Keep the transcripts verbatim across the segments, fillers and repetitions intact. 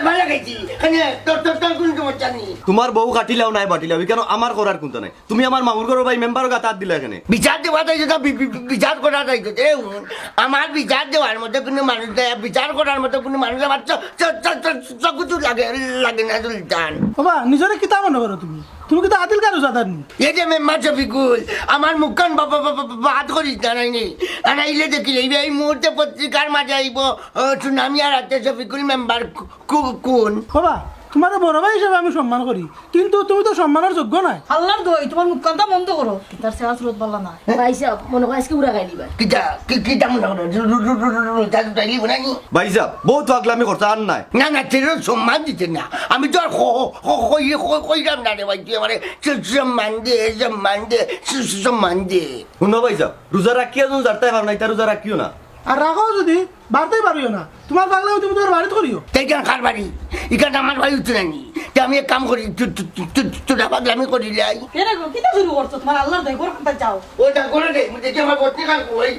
ভালা খাইছি। কেনে, তোর, তোর, তোর কুনু সমস্যা নি? তুমার বউ কাটিলাও নায় বাটিলাও, ইখানো আমার করার কুন্তা নাই। তুমি আমার মামুর ঘরর ভাই মেম্বারর গাত আত দিলায় কেনে? বিচার দেওয়াত আইছো না, বি-, বি-, বি-, বিচার করাত আইছো। এ হুন, আমার বিচার দেওয়ার মতো কুনু মানুষ নাই, বিচার করার মতো কুনু মানুষ আমার চ-, চ-, চ-, চ-, চকুত লাগে, লাগে না সুলতান। ওবা, নিজরে কিতা মনো করো তুমি? তুমি কিতা আদিলকার রোজাদার নি? এই যে মেম্বার শফিকুল, আমার মুখখান বা-, বা-, বা-, বা-, বাদ করিস না, নাই নি। আর আইলে দেখিলে এই মুহূর্তে পত্রিকার মাঝে আইবো, ও, সুনামিয়ার আতে শফিকুল মেম্বার কু-, কু-, কুন? ওবা, তুমারে বড় ভাই হিসাবে আমি সম্মান করি, কিন্তু তুমি তো সম্মানর যোগ্য নায়। আল্লার দোয়াই, তুমার মুখখানতা বন্ধ করো। তার চেহারা সুরত ভালা নায়। ভাইসাব, মনো কয় আইজকে উড়া খাইলিবা। কিতা, কি-, কিতা মনো করো? রু-, রু-, রু-, রু-, রু-, রু-, তা তো তাইলে বনানি। ভাইসাব, বউত পাগলামি করছো, আর নায়। না, না, তেরো সম্মান দিতে না। আমি তো আর ক-, ক-, ক-, কই-, ক-, কইরাম না রে ভাই, তুই আমারে স-, সম্মান দে, সম্মান দে, স-, স-, সম্মান দে। হুনো ভাইসাব, রোজা রাখিয়া যখন যারতায় পারো না, ইতা রোজা রাখিও না। আর রাখো যদি, বারতায় পারিও না। তুমার পাগলামি তুমি তুমার বাড়িত করিও। তে ইখান কার বাড়ি? ইখান আমার বাড়ি উঠছে না নি। তে আমি এক কাম করি, তু-, তু-, তু-, তু-, তুরা পাগলামি করিলাই। এরে গো, কিতা শুরু করছো? তুমার আল্লার দোয়াই, ঘর কান্তা যাও। ও, তা করে দে, দেখি আমার বত্তি কার কই?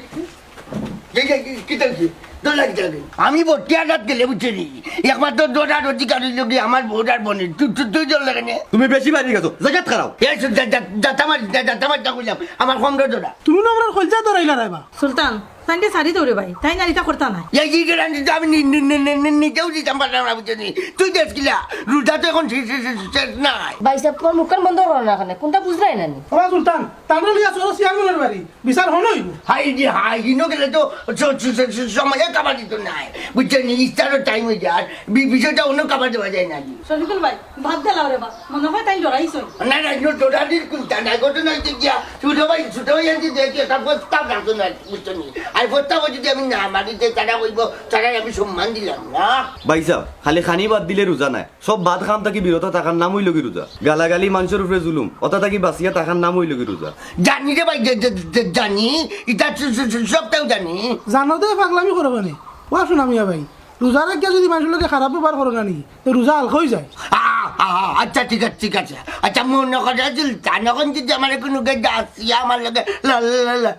এই যে, কি, কিতা কি? দৌড় লাগি যাবে। আমি বত্তি আটাত গেলে বুঝছো নি? একমাত্র দৌড়ার অধিকার অইলো কি আমার বউর আর বইনর। তু-, তু-, তুই দৌড় লাগে নে। তুমি বেশি বাড়ি গেছো, জাগাত খাড়াও। এই সু-, যা-, যা-, যাতা মারি, যা-, যাতা মারি, তা কইলাম। আমার কম দৌড়া। তুমি না আমার কলজা দৌড়াইলা রাইবা। সুলতান, তাইনরে ছাড়ি দেও রে ভাই, তাইন আর ইতা করতা নায়। এই যে গ্যারান্টি তো আমি নি-, নি-, নি-, নি-, নিজেও দিতাম পারলাম না, বুঝছো নি? তুই দেশ কিলা? রোজা তো এখন শেষ, শেষ, শেষ, শেষ নাই। ভাইসাব, তুমার মুখখান বন্ধ করো না কেনে, কুনতা বুঝরায় না নি? ওবা সুলতান, তানরে লইয়া চলো চেয়ারম্যানর বাড়ি, বিচার হনো অইবো। হায় রে হায়, ইনো গেলে তো স-, স-, স-, স-, সময়ে কাবার দিত নায়, বুঝছো নি? ইফতারর টাইম অই যায়, বি-, বিষয়টা অন্য কাবার দেওয়া যায় না নি। শফিকুল ভাই, বাদ দিলাও রে বা, মনো কয় তাইন ডরাইছইন। না, না, ইনো ডরানির কুনতা নাই, ঘটনা অইছে গিয়া, ছোট ভাই, ছোট ভাই আনতে দেখি একটা প্রস্তাব রাখতো না, বুঝছো নি? আর প্রস্তাব যদি আমি না মানি, তে তারা কইবো, তারারে আমি সম্মান দিলাম না। ভাইসাব, খালি খানি বাদ দিলে রোজা নায়, সব বাদ কাম থাকি বিরত থাকার নাম অইলো গি রোজা। গালাগালি, মানষর উপরে জুলুম, অতা থাকি বাঁচিয়া থাকার নাম অইলো গি রোজা। জানি রে ভাই, জা-, জা-, জা-, জানি, ইতা স-, স-, স-, সবটাও জানি। জানো তো, পাগলামি করো কেনে? ও সুনামিয়া ভাই, রোজা রাখিয়া যদি মানষর লগে খারাপ ব্যবহার করো না নি, তে রোজা হালকা অই যায়। আ, আ, আ, আচ্ছা, ঠিক আছে, ঠিক আছে। আচ্ছা, মনো করো সুলতান, অখন যদি আমারে কুনু গেদা আসিয়া আমার লগে লা-, লা-, লা-, লা-,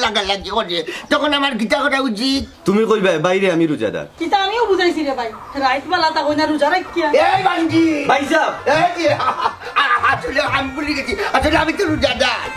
লাগালাগি করে, তখন আমার কিতা করা উচিত? তুমি কইবায়, "ভাইরে, আমি রোজাদার।" কিতা আমিও বুঝাইছি রে ভাই, রাইত বালা থাকো না রোজা রাখিয়া। এই বান্দি! ভাইসাব! এই যে, আ-, আ-, আ-, আসলে আমি ভুলি গেছি, আসলে আমি তো রোজাদার।